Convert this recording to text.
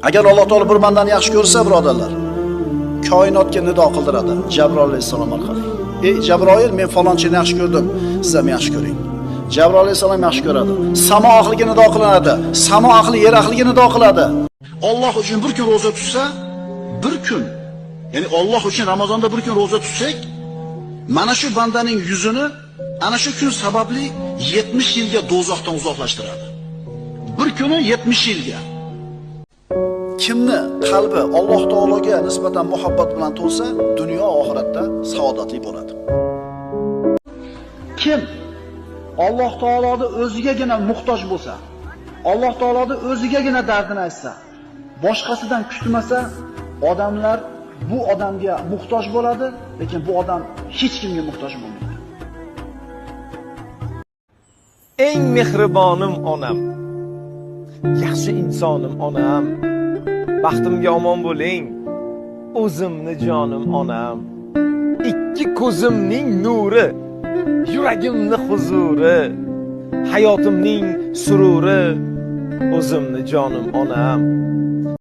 Agar Alloh taolo bir bandani yaxshi ko'rsa, birodarlar, koinotga nido qildiradi Jabroil alayhissalom orqali. Ey Jabroil, men falonchini yaxshi ko'rdim, siz ham yaxshi ko'ring. Jabroil alayhissalom yaxshi ko'radi. Samo ahliga nido qilinadi. Samo ahli yer ahliga nido qiladi. Alloh uchun bir kun roza tutsa, bir kun, ya'ni Alloh uchun Ramazonda bir kun roza tutsak, mana shu bandaning yuzini ana shu kun sababli 70 yilga do'zaxdan uzoqlashtiradi. Bir kuni 70 yilga. Kimni qalbi Alloh taologa nisbatan muhabbat bilan to'lsa, dunyo oxiratda saodatli bo'ladi. Kim Alloh taologa o'zigagina muhtoj bo'lsa, Alloh taologa o'zigagina dardini aytsa, boshqasidan kutmasa, odamlar bu odamga muhtoj bo'ladi, lekin bu odam hech kimga muhtoj bo'lmaydi. Eng mehribonim onam, yaxshi insonim onam, baxtimga omon bo'ling, o'zimni jonim onam, ikki ko'zimning nuri, yuragimni huzuri, hayotimning sururi, o'zimni jonim onam.